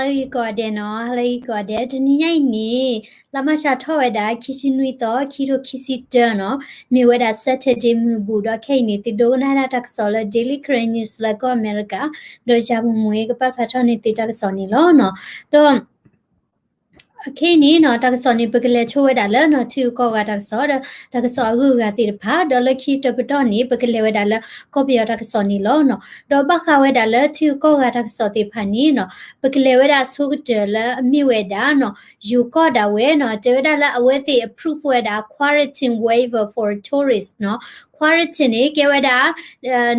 ဟါလၢအဂ့ၤကိးဂၤဒဲးနီၤ, ဟါလၢအဂ့ၤကိးဂၤဒဲး, တနံၤညါအံၤန့ၣ် လါမၢ်ၡးထီၣ်ဝဲဒၣ် ခံဆံနွံသီ ခံထိခံဆံတၢနီၤ, မ့ၢ်ဝဲဒၣ် Saturday မုၢ်ဘူးဒီးခဲအံၤန့ၣ် သုဒိကနၣ်ဒၣ်တၢ်ကစီၣ်လၢ Daily Karen News လၢကီၢ်အမဲရကၤ, ဒီးယၤမူမူအံၤကပာ်ဖျါထီၣ်န့ၢ်သုတၢ်ကစီၣ်န့ၣ်လီၤနီၤ. ဒီး ခဲအံၤန့ၣ်နီၤ တၢ်ကစီၣ်န့ၣ် ပကလဲၤဆိဝဲဒၣ်လၢနီၤ ထံဂုၤကီၢ်ဂၤတၢ်ကစီၣ်ဒီး တၢ်ကစီၣ်အဂုၤအဂၤသ့ၣ်တဖၣ်, ဒီးလၢခံတပတီၢ်န့ၣ် ပကလဲၤဝဲဒၣ်လၢကီၢ်ပယီၤတၢ်ကစီၣ်န့ၣ်လီၤနီၤ. ဒီးဘၣ်ဃးဝဲဒၣ်လၢထံဂုၤကီၢ်ဂၤတၢ်ကစီၣ်သ့ၣ်တဖၣ်န့ၣ်နီၤ ပကလဲၤဝဲဒၣ်ဆိကတၢၢ်လၢအမ့ၢ်ဝဲဒၣ်နီၤ ယိၤကီၢ်ဒၣ်ဝဲနီၤ တဲဝဲဒၣ်လၢအဝဲသ့ၣ် approve ဝဲဒၣ် quarantine waiver for tourist နီၤ. Quarantine န့ၣ် ကဲဝဲဒၣ်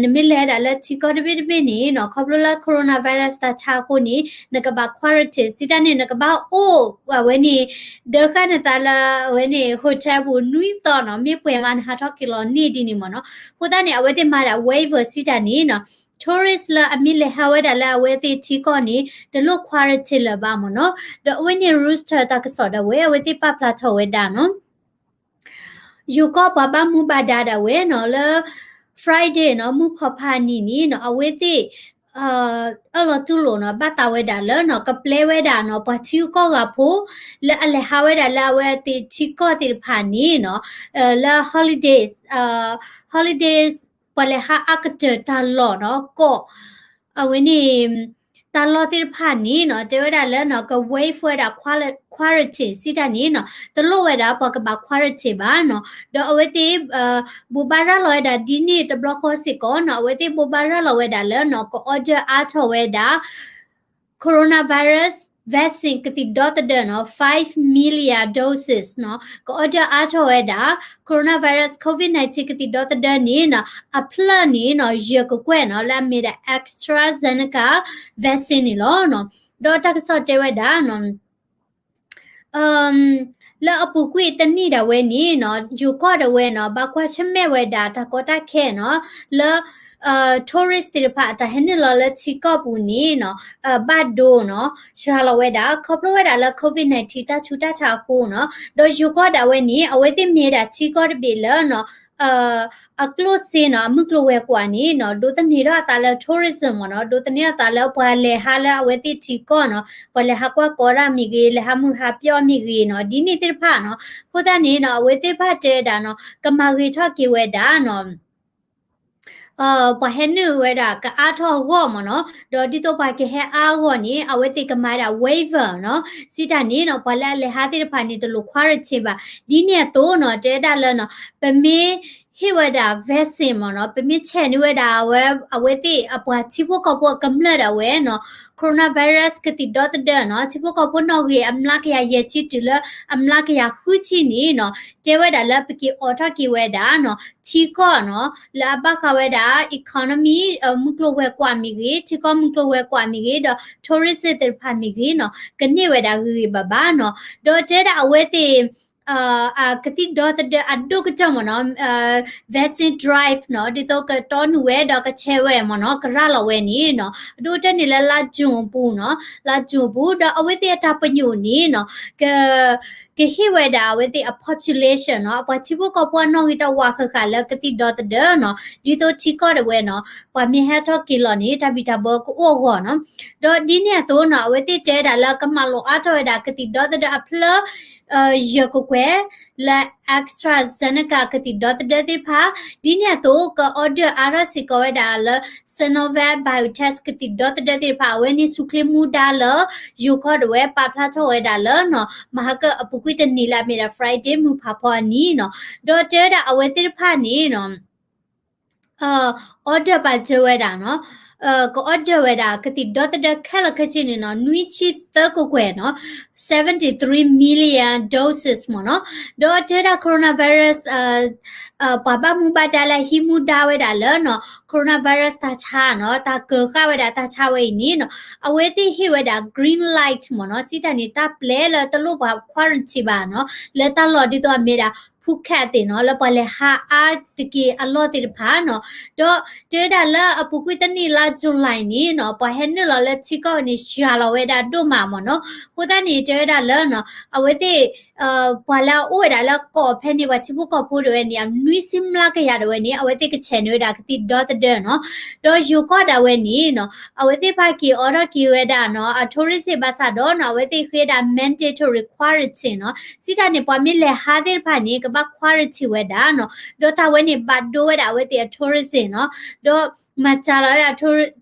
နမ့ၢ်လဲၤဒၣ်လၢထံကီၢ်တဘ့ၣ်တဘ့ၣ်န့ၣ်နီၤ ခီဖျိလၢ coronavirus တၢ်ဆါအဃိန့ၣ် နကဘၣ် quarantine စံးတၢ်န့ၣ် နကဘၣ်အိၣ်အဝဲန့ၣ် ဒၢဃာ်နသးလၢအဝဲန့ၣ် hotel ပူၤနွံသီနီၤ, မ့ၢ်ပှဲၤမးနဟးထီၣ်က့ၤလီၤန့ၢ်ဒ်န့ၣ်မ့ၢ်နီၤ. အဃိသတးန့ၣ် အဝဲသ့ၣ်မၤဒၣ် waiver စံးတၢ်န့ၣ်နီၤ tourist လၢအမ့ၢ်လဲၤဟးဝဲဒၣ်လၢအဝဲသ့ၣ်ထံကီၢ်န့ၣ် တလိၣ် quarantine လၢၤဘၣ်မ့ၢ်နီၤ. ဒီးအဝဲန့ၣ် Reuters တၢ်ကစီၣ်ဒၣ်ဝဲ အဝဲသ့ၣ်ပာ်ဖျါထီၣ်ဝဲဒၣ်နီၤ ယိၤကီၢ်ပှၤဘၣ်မူဘၣ်ဒါဒၣ်ဝဲနီၤ လၢ Friday နီၤ မုၢ်ဖီဖးနံၤန့ၣ်နီၤ အဝဲသ့ၣ် အၢၣ်လီၤတူၢ်လိာ်နီၤ ဘၣ်သးဝဲဒၣ်လၢနီၤ ကပျဲဝဲဒၣ်နီၤ ပှၤထံဂုၤကီၢ်ဂၤဖိ လၢအလဲၤဟးဝဲဒၣ်လၢအဝဲသ့ၣ်ထံကီၢ်သ့ၣ်တဖၣ်န့ၣ်နီၤ လၢ holidays holidays ပှၤလဲၤဟးအါကတၢၢ်တၢ်လီၢ်နီၤ ကီး အဝဲန့ၣ် တၢ်လီၢ်သ့ၣ်တဖၣ်န့ၣ်နီၤ တဲဝဲဒၣ်လၢနီၤ က waive ဝဲဒၣ် quarantine စံးတၢ်န့ၣ်နီၤ တလိၣ်ဝဲဒၣ်ပှၤကဘၣ် quarantine ဘၣ်နီၤ. ဒီးအဝဲသ့ၣ် ဘိးဘၣ်ရၤလီၤဝဲဒၣ်ဒ်န့ၣ်တဘျီဃီစ့ၢ်ကီးနီၤ အဝဲသ့ၣ်ဘိးဘၣ်ရၤလီၤဝဲဒၣ်လၢနီၤ က order အါထီၣ်ဝဲဒၣ် coronavirus vaccine ကသံၣ်ဒီသဒၢနီၤ five million doses နီၤ က order အါထီၣ်ဝဲဒၣ် coronavirus COVID nineteen ကသံၣ်ဒီသဒၢန့ၣ်နီၤ အဖျၢၣ်န့ၣ်နီၤ ယဲၢ်ကကွဲၢ်နီၤ လၢအမ့ၢ်ဒၣ် AstraZeneca vaccine န့ၣ်လီၤနီၤ. ဒီးတၢ်ကစီၣ်တဲဝဲဒၣ်နီၤ လၢအပူၤကွံာ်တနံၣ်ဒၣ်ဝဲန့ၣ်နီၤ ယိၤကီၢ်ဒၣ်ဝဲနီၤ ဘၣ်ကွၢ်ဆၢၣ်မဲာ်ဝဲဒၣ်တၢ်ကီတၢ်ခဲနီၤ လၢ tourist သ့ၣ်တဖၣ်အတၢ်ဟဲနုာ်လီၤလၢထံကီၢ်ပူၤန့ၣ်နီၤ ဘၣ်ဒိနီၤ စှၤလီၤဝဲဒၣ် ခီဖျိဝဲဒၣ်လၢ COVID nineteen တၢ်ဆူးတၢ်ဆါအဃိနီၤ. ဒီးယိၤကီၢ်ဒၣ်ဝဲန့ၣ် အဝဲသ့ၣ်မ့ၢ်ဒၣ်ထံကီၢ်တဘ့ၣ်လၢနီၤ အကျိၣ်စ့နီၤ အမုၢ်ကျိၤဝဲၤကွာ်န့ၣ်နီၤ ဒိးသန့ၤထီၣ်အသးလၢ tourism မ့ၢ်နီၤ ဒိးသန့ၤထီၣ်အသးလၢပှၤလဲၤဟးလၢအဝဲသ့ၣ်ထံကီၢ်နီၤ ပှၤလဲၤဟးကွၢ်ကီတၢ်မ့ၢ်ဂ့ၤ လဲၤဟးမုၢ်ဟးပျီၢ်မ့ၢ်ဂ့ၤနီၤ ဒ်န့ၣ်သ့ၣ်တဖၣ်နီၤ. အဃိသတးန့ၣ်နီၤ အဝဲသ့ၣ်တဖၣ်တဲဝဲဒၣ်နီၤ ကမၤဂ့ၤထီၣ်က့ၤဝဲဒၣ်နီၤ ပှၤဟဲနုာ်ဝဲဒၣ်ကအါထီၣ်အဂီၢ်မ့ၢ်နီၤ ဒီးဒ်သိးပှၤကဟဲအါအဂီၢ်န့ၣ် အဝဲသ့ၣ်ကမၤဒၣ် waiver နီၤ စံးတၢ်န့ၣ်နီၤ ပှၤလၢအလဲၤဟးသ့ၣ်တဖၣ်န့ၣ် တလိၣ် quarantine ဘၣ်. ဒ်န့ၣ်အသိးနီၤ တဲဒၣ်လၢနီၤ ပမ့ၢ်ဟ့ၣ်ဝဲဒၣ် vaccine မ့ၢ်နီၤ ပမ့ၢ်ဆဲးန့ၢ်ဝဲဒၣ်အဝဲ အဝဲသ့ၣ်အပှၤထံဖိကီၢ်ဖိအကမျၢၢ်ဒၣ်ဝဲနီၤ coronavirus ကသံၣ်ဒီသဒၢနီၤ ထံဖိကီၢ်ဖိနီၣ်ဂံၢ်အမျးကယၤယဲၢ်ဆံတုၤလၢအမျးကယၤဃုဆံန့ၣ်နီၤ တဲဝဲဒၣ်လၢပက့ၤအိးထီၣ်က့ၤဝဲဒၣ်နီၤ ထံကီၢ်နီၤ လၢအဘၣ်ဃးဝဲဒၣ် economy မုၢ်ကျိၤဝဲၤကွာ်မ့ၢ်ဂ့ၤ ထံကီၢ်မုၢ်ကျိၤဝဲၤကွာ်မ့ၢ်ဂ့ၤ ဒီး tourism သ့ၣ်တဖၣ်မ့ၢ်ဂ့ၤနီၤ ကန့ၢ်ဝဲဒၣ်ဂ့ၤဂ့ၤဘၣ်ဘၣ်နီၤ. ဒီးတဲဒၣ်အဝဲသ့ၣ် ကသံၣ်ဒီသဒၢအဒိၣ်ကတၢၢ်မ့ၢ်နီၤ vaccine drive နီၤ ဒ်သိးကတီနုာ်ဝဲဒီးကဆဲးဝဲမ့ၢ်နီၤ ကရၤလီၤဝဲန့ၣ်နီၤ အဒိၣ်ကတၢၢ်န့ၣ်လၢလါ June အပူၤနီၤ လါ June အပူၤ ဒီးအဝဲသ့ၣ်အတၢ်ပညိၣ်န့ၣ်နီၤ က ကဟ့ၣ်ဝဲဒၣ်အဝဲသ့ၣ်အ population နီၤ အပှၤထံဖိကီၢ်ဖိအနီၣ်ဂံၢ်တၢ်ဝးဃၣ်ဃၣ်လၢကသံၣ်ဒီသဒၢနီၤ ဒ်သိးထံကီၢ်ဒၣ်ဝဲနီၤ ပှၤမ့ၢ်ဟဲထီၣ်က့ၤလီၤန့ၣ် တၢ်ဘံၣ်တၢ်ဘၢကအိၣ်အဂီၢ်နီၤ. ဒီးဒ်န့ၣ်အသိးနီၤ အဝဲသ့ၣ်တဲဒၣ်လၢကမၤလိာ်အါထီၣ်ဝဲဒၣ်ကသံၣ်ဒီသဒၢအဖျၢၣ် ယဲၢ်ကကွဲၢ် လၢ AstraZeneca ကသံၣ်ဒီသဒၢသ့ၣ်တဖၣ် ဒ်န့ၣ်အသိးက order အါထီၣ်စ့ၢ်ကီးဝဲဒၣ်လၢ Sinovac Biotech ကသံၣ်ဒီသဒၢသ့ၣ်တဖၣ် အဝဲန့ၣ်ဆူၣ်ချ့မူဒါလၢ ယိၤကီၢ်ဒၣ်ဝဲပာ်ဖျါထီၣ်ဝဲဒၣ်လၢနီၤ မဟါကအပူၤကွံာ်တနံၤလၢအမ့ၢ်ဒၣ် Friday မုၢ်ဖးဖီအနံၤနီၤ ဒီးတဲဝဲဒၣ်အဝဲသ့ၣ်တဖၣ်န့ၣ်နီၤ order ပာ်စၢၤဝဲဒၣ်နီၤ က order ဝဲဒၣ်ကသံၣ်ဒီသဒၢခဲလၢာ်ခဲဆ့န့ၣ်နီၤ နွံဆံသၢကကွဲၢ်နီၤ seventy three million doses မ့ၢ်နီၤ. ဒီးတဲဝဲဒၣ် coronavirus ပှၤဘၣ်မူဘၣ်ဒါလၢဟံးမူဒါဝဲဒၣ်လၢနီၤ coronavirus တၢ်ဆါနီၤ တၢ်ကၢၤဃာ်ဝဲဒၣ်တၢ်ဆါဝဲအံၤန့ၣ်နီၤ အဝဲသ့ၣ်ဟ့ၣ်ဝဲဒၣ် green light မ့ၢ်နီၤ စံးတၢ်န့ၣ် တၢ်ပျဲလၢတလိၣ်ပှၤ quarantine ဘၣ်နီၤ လၢတၢ်လီၢ်ဒ်သိးအမ့ၢ်ဒၣ် ဖူခၣ်သ့ၣ်နီၤ လၢပှၤလဲၤဟးအါတက့ၢ်အလီၢ်သ့ၣ်တဖၣ်နီၤ, ဒီးတဲဝဲဒၣ်လၢအပူၤကွံာ်တနံၣ်လါ July န့ၣ်နီၤ ပှၤဟဲနုာ်လီၤလၢထံကီၢ်န့ၣ် ယၤလီၤဝဲဒၣ်ဒိၣ်မးမ့ၢ်နီၤ, အဃိသတးန့ၣ် တဲဝဲဒၣ်လၢနီၤ အဝဲသ့ၣ် ပှၤလၢအအိၣ်ဝဲဒၣ်လၢကီၢ်ဖဲန့ၣ် ပှၤထံဖိကီၢ်ဖိဒၣ်ဝဲန့ၣ် နွံဆံမျးကယၤဒၣ်ဝဲန့ၣ် အဝဲသ့ၣ်ကဆဲးန့ၢ်ဝဲဒၣ်ကသံၣ်ဒီသဒၢနီၤ, ဒီးယိၤကီၢ်ဒၣ်ဝဲန့ၣ်နီၤ အဝဲသ့ၣ်ဖးက့ၤအိးထီၣ်က့ၤဝဲဒၣ်နီၤ အ tourism ဘၣ်ဆၣ်ဒီးနီၤ အဝဲသ့ၣ်ဃ့ဒၣ် mandatory quarantine နီၤ, စံးတၢ်န့ၣ် ပှၤမ့ၢ်လဲၤဟးသ့ၣ်တဖၣ်န့ၣ် ကဘၣ် quarantine ဝဲဒၣ်နီၤ, ဒီးတၢ်ဝဲန့ၣ်ဘၣ်ဒိဝဲဒၣ်အဝဲသ့ၣ်အ tourism နီၤ, ဒီးမၤစှၤလီၤဝဲဒၣ်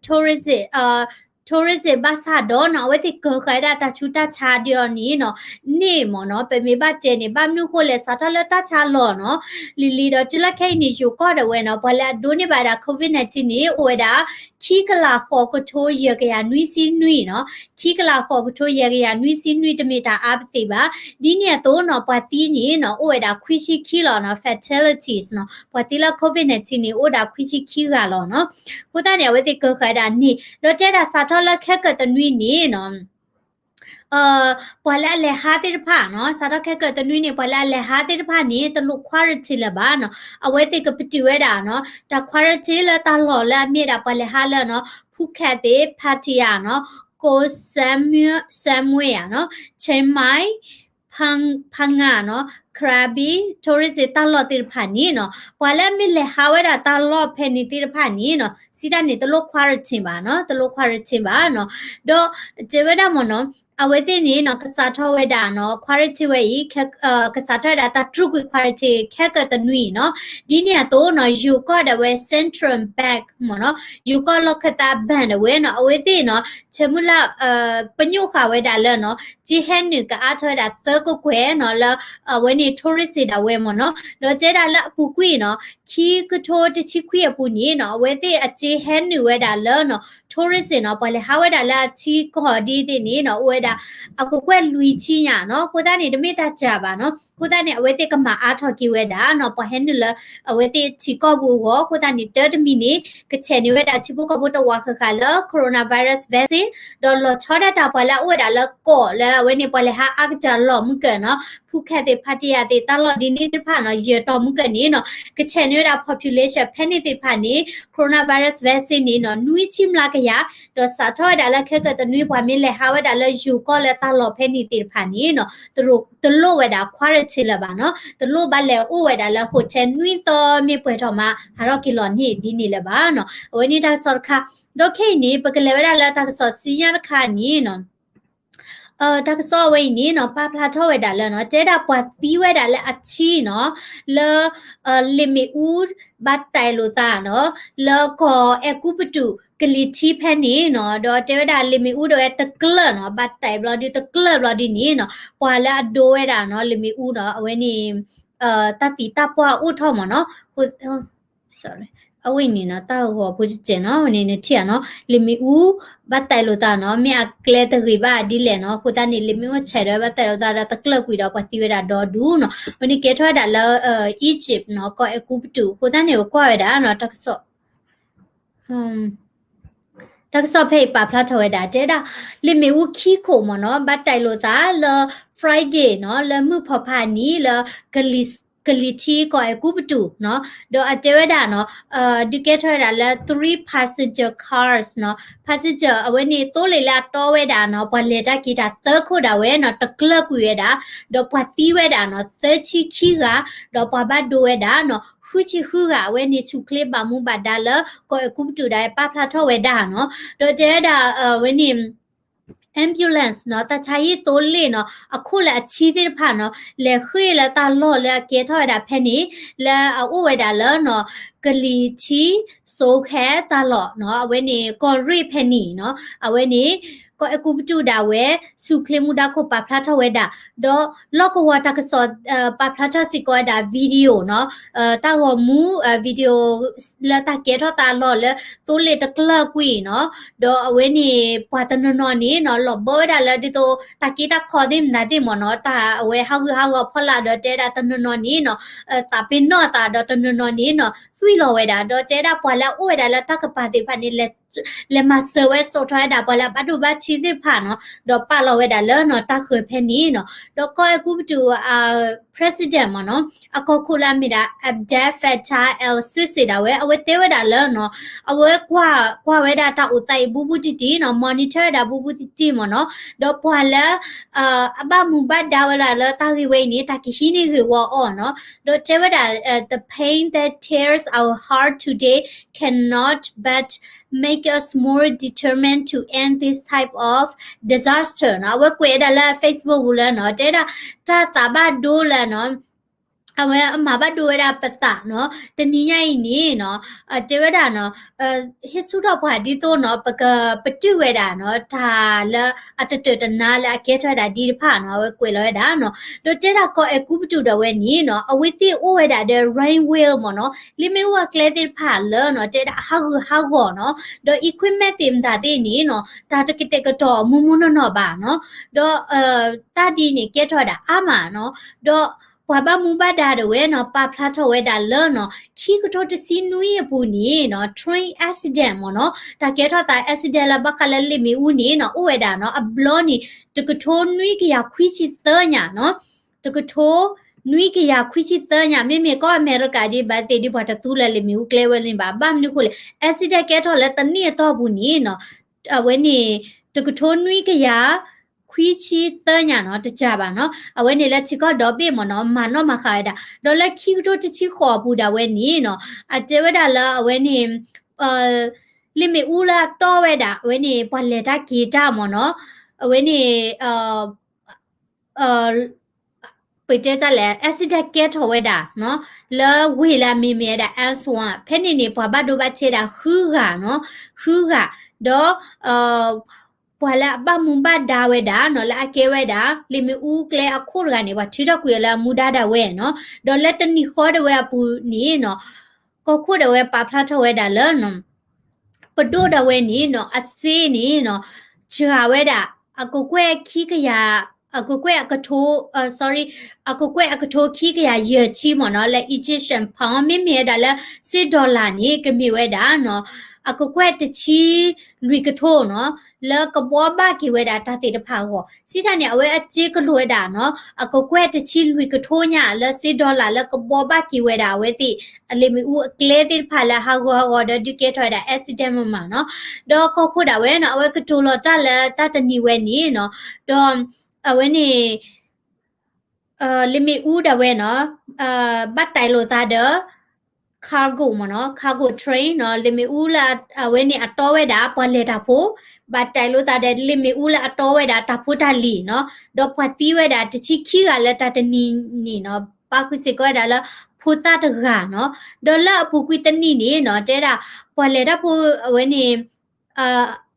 tourism tourism ဘၣ်ဆၣ်ဒီးနီၤ အဝဲသ့ၣ်ကၢၤဃာ်ဝဲဒၣ်တၢ်ဆူးတၢ်ဆါဒ်အီၤန့ၣ်နီၤ န့ၢ်မ့ၢ်နီၤ ပမ့ၢ်ဘၣ်တဲန့ၣ် ဘၣ်မနုၤဃိလဲၣ် စးထီၣ်လၢတၢ်ဆါလီၢ်နီၤ လံၤလံၤဒီးတုၤလၢခဲအံၤန့ၣ် ယိၤကီၢ်ဒၣ်ဝဲနီၤ ပှၤလၢအဒိးန့ၢ်ဘၣ်ဝဲဒၣ် COVID nineteen န့ၣ် အိၣ်ဝဲဒၣ် ခံကလးဃိးကထိယဲၢ်ကယၤနွံဆံနွံနီၤ, ခံကလးဃိးကထိယဲၢ်ကယၤနွံဆံနွံ တမ့ၢ်တၢ်အါပသ့ၣ်ဘၣ်, ဒ်န့ၣ်အသိးနီၤ ပှၤသံန့ၣ်နီၤ အိၣ်ဝဲဒၣ်ခွံဆံခံလီၤနီၤ fatalities နီၤ, ပှၤသံလၢ COVID nineteen န့ၣ် အိၣ်ဒၣ်ခွံဆံခံဂၤလီၤနီၤ, အဃိသတးန့ၣ် အဝဲသ့ၣ်ကၢၤဃာ်ဝဲဒၣ်န့ၣ် ဒီးတဲဒၣ်စးထီၣ်လၢခဲကိာ်တနွံန့ၣ်နီၤ ပှၤလၢအလဲၤဟးသ့ၣ်တဖၣ်နီၤ စးထီၣ်ခဲကိာ်တနွံန့ၣ် ပှၤလၢအလဲၤဟးသ့ၣ်တဖၣ်န့ၣ် တလိၣ် quarantine လၢၤဘၣ်နီၤ, အဝဲသ့ၣ်ကပတုာ်ဝဲဒၣ်နီၤ တၢ် quarantine လၢတၢ်လီၢ်လၢအမ့ၢ်ဒၣ်ပှၤလဲၤဟးလၢနီၤ ဖူခၣ်သ့ၣ် Pattaya နီၤ, Koh Samui နီၤ, Chiang Mai ဖါငါနီၤ Krabi tourism တၢ်လီၢ်သ့ၣ်တဖၣ်န့ၣ်နီၤ ပှၤလၢအမ့ၢ်လဲၤဟးဝဲဒၣ်တၢ်လီၢ်ဖဲန့ၣ်သ့ၣ်တဖၣ်န့ၣ်နီၤ စံးတၢ်န့ၣ် တလိၣ် quarantine ဘၣ်နီၤ တလိၣ် quarantine ဘၣ်နီၤ, ဒီးတဲဝဲဒၣ်မ့ၢ်နီၤ အဝဲသ့ၣ်န့ၣ်နီၤ ကစးထီၣ်ဝဲဒၣ်နီၤ quarantine ဝဲအံၤ ကစးထီၣ်ဝဲဒၣ်တၢ်တြူာ်ကွံာ် quarantine ခဲကိာ်တနွံအံၤနီၤ, ဒ်န့ၣ်အသိးနီၤ ယိၤကီၢ်ဒၣ်ဝဲ Central Bank မ့ၢ်နီၤ ယိၤကီၢ်လီၢ်ခၢၣ်သး bank ဒၣ်ဝဲနီၤ အဝဲသ့ၣ်နီၤ ဆၢမုၢ်လၢ် ပညိၣ်ဃာ်ဝဲဒၣ်လၢနီၤ က့ဟဲနုာ်ကအါထီၣ်ဝဲဒၣ်သၢကကွဲၢ်နီၤ လၢ အဝဲန့ၣ် tourism ဒၣ်ဝဲမ့ၢ်နီၤ, ဒီးတဲဒၣ်လၢအပူၤကွံာ်နီၤ ခံကထိတဆံခွံအပူၤန့ၣ်နီၤ အဝဲသ့ၣ်အက့ဟဲနုာ်ဝဲဒၣ်လၢနီၤ tourism နီၤ ပှၤလဲၤဟးဝဲဒၣ်လၢအထံကီၢ်ဒ်သ့ၣ်န့ၣ်နီၤ အိၣ်ဝဲဒၣ် အကကွဲၢ်လွံၢ်ဆံညါနီၤ, အဃိသတးန့ၣ် တမ့ၢ်တၢ်စှၤဘၣ်နီၤ, အဃိသတးန့ၣ် အဝဲသ့ၣ်ကမၤအါထီၣ်က့ၤဝဲဒၣ်နီၤ ပှၤဟဲနုာ်လၢ အဝဲသ့ၣ်ထံကီၢ်ပူၤအဂီၢ်, အဃိသတးန့ၣ် တၢ်တမံၤန့ၣ် ကဆဲးန့ၢ်ဝဲဒၣ်ထံဖိကီၢ်ဖိတဝးဃၣ်ဃၣ်လၢ coronavirus vaccine ဒီးလီၤဆီဒၣ်တၢ်ပှၤလၢအအိၣ်ဝဲဒၣ်လၢကီၢ်လၢအဝဲန့ၣ် ပှၤလဲၤဟးအါကတၢၢ်အလီၢ်မုၢ်ကၢၢ်နီၤ, ဖူခၣ်သ့ၣ် Pattaya သ့ၣ် တၢ်လီၢ်ဒ်န့ၣ်သ့ၣ်တဖၣ်နီၤ ယဲၢ်တီၢ်မုၢ်ကၢၢ်န့ၣ်နီၤ ကဆဲးန့ၢ်ဝဲဒၣ် population ဖဲန့ၣ်သ့ၣ်တဖၣ်န့ၣ် coronavirus vaccine န့ၣ်နီၤ နွံဆံမျးကယၤ, ဒီးစးထီၣ်ဝဲဒၣ်လၢခဲကိာ်တနွံ ပှၤမ့ၢ်လဲၤဟးဝဲဒၣ်လၢယိၤကီၢ်လၢတၢ်လီၢ်ဖဲန့ၣ်သ့ၣ်တဖၣ်န့ၣ်နီၤ တလိၣ်ဝဲဒၣ် quarantine လၢၤဘၣ်နီၤ, တလိၣ်ဘၣ်လဲၤအိၣ်ဝဲဒၣ်လၢ hotel နွံသီမ့ၢ်ပှဲၤထီၣ်မး ဟးထီၣ်က့ၤလီၤန့ၢ်ဒ်န့ၣ်လၢၤဘၣ်နီၤ, အဝဲန့ၣ်တၢ်ကစီၣ်တခါ, ဒီးခဲအံၤန့ၣ် ပကလဲၤဝဲဒၣ်လၢတၢ်ကစီၣ်ဆူညါတခါန့ၣ်နီၤ တၢ်ကစီၣ်အဝဲအံၤန့ၣ်နီၤ ပာ်ဖျါထီၣ်ဝဲဒၣ်လၢနီၤ တဲဒၣ်ပှၤသံဝဲဒၣ်လၢအထံနီၤ လၢ လ့ၣ်မ့ၣ်အူ ဘၣ်တဲာ်လိာ်သးနီၤ လၢကီၢ်အဲၤကူပတူး ကလံၤထံးဖဲန့ၣ်နီၤ ဒီးတဲဝဲဒၣ်လ့ၣ်မ့ၣ်အူဒၣ်ဝဲတကျၢၢ်နီၤ ဘၣ်တဲာ်ဘျီဒ်တကျၢၢ်ဘျီဒ်န့ၣ်နီၤ ပှၤလၢအဒိဝဲဒၣ်နီၤ လ့ၣ်မ့ၣ်အူနီၤ အဝဲန့ၣ် တၢ်သံတၢ်ပှၢ်အိၣ်ထီၣ်မ့ၢ်နီၤ အဝဲန့ၣ်နီၤ တၢ်ဂီၤဖိတစဲးနီၤ ဝဲန့ၣ်နထံၣ်ဧါနီၤ လ့ၣ်မ့ၣ်အူ ဘၣ်တဲာ်လိာ်သးနီၤ မ့ၢ်အကျဲတဂ့ၤဘၣ်ဒ်လဲၣ်နီၤ အဃိသတးန့ၣ် လ့ၣ်မ့ၣ်အူဆဲးဒီးဘၣ်တဲာ်လိာ်သးဒီးတကျၢၢ်ကွံာ်ဒီးပှၤသံဝဲဒၣ်ဒီဒူၣ်နီၤ ဝဲန့ၣ်ကဲထီၣ်ဝဲဒၣ်လၢ Egypt နီၤ ကီၢ်အဲၤကူပတူး အဃိသတးန့ၣ် ပကွၢ်ဝဲဒၣ်နီၤ တၢ်ကစီၣ် တၢ်ကစီၣ်ဖဲအံၤပာ်ဖျါထီၣ်ဝဲဒၣ် တဲဒၣ် လ့ၣ်မ့ၣ်အူခံခိၣ်မ့ၢ်နီၤ ဘၣ်တဲာ်လိာ်သးလၢ Friday နီၤ လၢမုၢ်ဖီဖးနံၤလၢ ကလံၤထံးကီၢ်အဲၤကူပတူးနီၤ ဒီးအတဲဝဲဒၣ်နီၤ ဒုးကဲထီၣ်ဝဲဒၣ်လၢ three passenger cars နီၤ passenger အဝဲန့ၣ်သိလ့ၣ်လၢအတီဝဲဒၣ်နီၤ ပှၤလဲၤတၢ်က့ၤတၢ်သၢခိၣ်ဒၣ်ဝဲနီၤ တကျၢၢ်ကွံာ်ဝဲဒၣ် ဒီးပှၤသံဝဲဒၣ်နီၤ သၢဆံခံဂၤ ဒီးပှၤဘၣ်ဒိဝဲဒၣ်နီၤ ဃုဆံဃုဂၤ အဝဲန့ၣ်ဆူၣ်ချ့ဘၣ်မူဘၣ်ဒါလၢ ကီၢ်အဲၤကူပတူးဒၣ်ဝဲပာ်ဖျါထီၣ်ဝဲဒၣ်နီၤ ဒီးတဲဝဲဒၣ် အဝဲန့ၣ် ambulance နီၤ တၢ်ဆါဟံၣ်သိလ့ၣ်နီၤ အခိၣ်လၢအဆံသ့ၣ်တဖၣ်နီၤ လဲၤဃ့ၢ်လၢတၢ်လီၢ်လၢအကဲထီၣ်ဝဲဒၣ်ဖဲန့ၣ် လၢအအိၣ်ဝဲဒၣ်လၢနီၤ ကလံၤထံး စိခဲတၢ်လီၢ်နီၤ အဝဲန့ၣ် ကီၢ်ရ့ၣ်ဖဲန့ၣ်နီၤ အဝဲန့ၣ် ကီၢ်အဲၤကူပတူးဒၣ်ဝဲ ဆူၣ်ချ့မူဒါခိၣ်ပာ်ဖျါထီၣ်ဝဲဒၣ် ဒီးလီၢ်ကဝီၤတၢ်ကစီၣ် ပာ်ဖျါထီၣ်စ့ၢ်ကီးဝဲဒၣ် video နီၤ တၢ်ဂီၤမူ video လၢတၢ်ကဲထီၣ်သးလီၢ်လၢ သိလ့ၣ်တကျၢၢ်ကွံာ်နီၤ ဒီးအဝဲန့ၣ် ပှၤတနီၤနီၤန့ၣ်နီၤ လီၤဘၢဝဲဒၣ်လၢဒ်သိး တၢ်က့တၢ်ခီသ့ၣ်မနုၤသ့ၣ်မ့ၢ်နီၤ တၢ်အဝဲဟးဂူာ်ဟးဂီၤဖီလာ်ဒီးတဲဒၣ်တနီၤနီၤန့ၣ်နီၤ သးပ့ၤနီၣ်သးဒီးတနီၤနီၤန့ၣ်နီၤ သွံၣ်လီၤဝဲဒၣ် ဒီးတဲဒၣ်ပှၤလၢအအိၣ်ဝဲဒၣ်လၢတၢ်ကပၤသ့ၣ်တဖၣ်န့ၣ် လဲၤ လဲၤမၤစၢၤဝဲစိာ်ထီၣ်ဝဲဒၣ်ပှၤလၢအဘၣ်ဒိဘၣ်ထံးသ့ၣ်တဖၣ်နီၤ, ဒီးပာ်လီၤဝဲဒၣ်လၢနီၤ တၢ်ဃၢၤဖဲန့ၣ်နီၤ, ဒီးကီၢ်အဲၤကူပတူး president မ့ၢ်နီၤ, အကီၢ်ခိၣ်လၢအမ့ၢ်ဒၣ် Abdel Fattah el-Sisi ဒၣ်ဝဲ အဝဲတဲဝဲဒၣ်လၢနီၤ, အဝဲကွၢ် ကွၢ်ဝဲဒၣ်တၢ်အိၣ်သးအံၤဘူးဘူးတံၢ်တံၢ်နီၤ, monitor ဝဲဒၣ်ဘူးဘူးတံၢ်တံၢ်မ့ၢ်နီၤ, ဒီးပှၤလၢ အဘၣ်မူဘၣ်ဒါဝဲဒၣ်လၢတၢ်ဂ့ၢ်ဝဲအံၤန့ၣ် တၢ်ကဟံးန့ၢ်ဂ့ၢ်ဝီအီၤနီၤ, ဒီးတဲဝဲဒၣ် the pain that tears our heart today cannot but make us more determined to end this type of disaster နီၤ, အဝဲကွဲးဝဲဒၣ်လၢ Facebook ပူၤလၢနီၤ, တဲဒၣ် တၢ်သးဘၣ်ဒိလၢနီၤ အဝဲအမၤဘၣ်ဒိဝဲဒၣ်ပသးနီၤ, တနံၤညါအံၤန့ၣ်နီၤ, တဲဝဲဒၣ်နီၤ, ဟ့ၣ်ဆူၣ်ထီၣ်ပှၤဒ်သိးနီၤ ပကပတုာ်ဝဲဒၣ်နီၤ တၢ်လၢအတတၢာ်တနါလၢအကဲထီၣ်ဝဲဒၣ်ဒ်တဖၣ်နီၤ, အဝဲကွဲးလီၤဝဲဒၣ်နီၤ, ဒီးတဲဒၣ်ကီၢ်အဲၤကူပတူးဒၣ်ဝဲန့ၣ်နီၤ, အဝဲသ့ၣ်အိၣ်ဝဲဒၣ်ဒီး rain wheel မ့ၢ်နီၤ, လ့မ့ၣ်အူအကျဲသ့ၣ်တဖၣ်လၢနီၤ, တဲဒၣ်အဟးဂူာ်ဟးဂီၤနီၤ, ဒီး equipment သ့ၣ်မတၤသ့ၣ်န့ၣ်နီၤ, တၢ်တကတဲာ်ကတီၤမူမူနီၢ်နီၢ်ဘၣ်နီၤ, ဒီး တၢ်ဒ်န့ၣ်ကဲထီၣ်ဝဲဒၣ်အါမးနီၤ, ဒီးပှၤဘၣ်မူဘၣ်ဒါဒၣ်ဝဲနီၤ ပာ်ဖျါထီၣ်ဝဲဒၣ်လၢနီၤ ခံကထိတဆံနွံအပူၤန့ၣ်နီၤ train accident မ့ၢ်နီၤ တၢ်ကဲထီၣ်သး accident လၢဘၣ်ဃးလၢလ့ၣ်မ့ၣ်အူန့ၣ်နီၤ အိၣ်ဝဲဒၣ်နီၤ အဘျီန့ၣ် တကထိနွံကယၤခွံဆံသၢညါနီၤ တကထိနွံကယၤခွံဆံသၢညါ မ့မ့ၢ်ကီၢ်အမဲရကၤဒ်ဘၣ်သ့ၣ်ဒ်ပှၤတသူလၢလ့ၣ်မ့ၣ်အူကျဲဝဲန့ၣ်ဘၣ် ဘၣ်မနုၤဃိလဲၣ် accident ကဲထီၣ်လၢတနံၣ်အတီၢ်ပူၤန့ၣ်နီၤ အဝဲန့ၣ် တကထိနွံကယၤ ခွံဆံသၢညါနီၤ တကးဘၣ်နီၤ အဝဲန့ၣ်လၢထံကီၢ်ဒီဘ့ၣ်မ့ၢ်နီၤ မၤနီၣ်မၤဃာ်ဝဲဒၣ် ဒီးလၢခံကထိတဆံဃိးအပူၤဒၣ်ဝဲန့ၣ်နီၤ အတဲဝဲဒၣ်လၢအဝဲန့ၣ် လ့ၣ်မ့ၣ်အူလၢအတီဝဲဒၣ် အဝဲန့ၣ် ပှၤလဲၤတၢ်က့ၤတၢ်မ့ၢ်နီၤ အဝဲန့ၣ် ပတဲတၢ်လဲၣ် accident ကဲထီၣ်ဝဲဒၣ်နီၤ လၢဝ့ၢ်လၢအမ့ၢ်မ့ၢ်ဝဲဒၣ် Aswan ဖဲန့ၣ်န့ၣ် ပှၤဘၣ်ဒိဘၣ်ထံးဒၣ်ဃုဂၤနီၤ ဃုဂၤ ဒီး ပှၤလၢအဘၣ်မူဘၣ်ဒါဝဲဒၣ်နီၤ လၢအကဲဝဲဒၣ် လ့ၣ်မ့ၣ်အူကျဲအခိၣ်တဂၤန့ၣ် ပှၤထုးထီၣ်ကွံာ်အီၤလၢအမူဒါဒၣ်ဝဲနီၤ ဒီးလၢတနံၤဃီဒၣ်ဝဲအပူၤန့ၣ်နီၤ ကီၢ်ခိၣ်ဒၣ်ဝဲပာ်ဖျါထီၣ်ဝဲဒၣ်လၢ ပဒိၣ်ဒၣ်ဝဲန့ၣ်နီၤ အစ့န့ၣ်နီၤ စှၤဝဲဒၣ် အကကွဲၢ်ခံကယၤ အကကွဲၢ်အကထိ sorry အကကွဲၢ်အကထိခံကယၤယဲၢ်ဆံမ့ၢ်နီၤ လၢ Egyptian pound မ့မ့ၢ်ဝဲဒၣ်လၢ စ့ dollar န့ၣ် ကမ့ၢ်ဝဲဒၣ်နီၤ အကကွဲၢ်တဆံလွံၢ်ကထိနီၤ လၢကဘှီဘၣ်က့ၤဝဲဒၣ်တၢ်သ့ၣ်တဖၣ်အဂီၢ် စံးတၢ်န့ၣ် အဝဲအစ့ကလိာ်ဝဲဒၣ်နီၤ အကကွဲၢ်တဆံလွံၢ်ကထိညါ လၢစ့ dollar လၢကဘှီဘၣ်က့ၤဝဲဒၣ်အဝဲသ့ၣ် အလ့ၣ်မ့ၣ်အူအကျဲသ့ၣ်တဖၣ်လၢအဟးဂီၤဟးဂီၤဒီးဒုးကဲထီၣ်ဝဲဒၣ် accident မ့ၢ်မးနီၤ ဒီးကီၢ်ခိၣ်ဒၣ်ဝဲနီၤ အဝဲကတိၤလီၤတၢ်လၢတၢ်တနံၤဝဲန့ၣ်နီၤ ဒီး အဝဲန့ၣ် လ့ၣ်မ့ၣ်အူဒၣ်ဝဲနီၤ ဘၣ်တဲာ်လိာ်သးဒီး cargo မ့ၢ်နီၤ cargo train နီၤ လ့ၣ်မ့ၣ်အူလၢအဝဲန့ၣ်အတီဝဲဒၣ် ပှၤလဲၤတၢ်ဖိ ဘၣ်တဲာ်လိာ်သးဒီးလ့ၣ်မ့ၣ်အူလၢအတီဝဲဒၣ်တၢ်ဖိတၢ်လံၤနီၤ ဒီးပှၤသံဝဲဒၣ်တဆံခံဂၤလၢတၢ်တနံၤန့ၣ်နီၤ ပာ်ဃုာ်စ့ၢ်ကီးဝဲဒၣ်လၢ ဖိသၣ်တဂၤနီၤ ဒီးလၢအပူၤကွံာ်တနံၣ်န့ၣ်နီၤ တဲဒၣ် ပှၤလဲၤတၢ်ဖိအဝဲန့ၣ်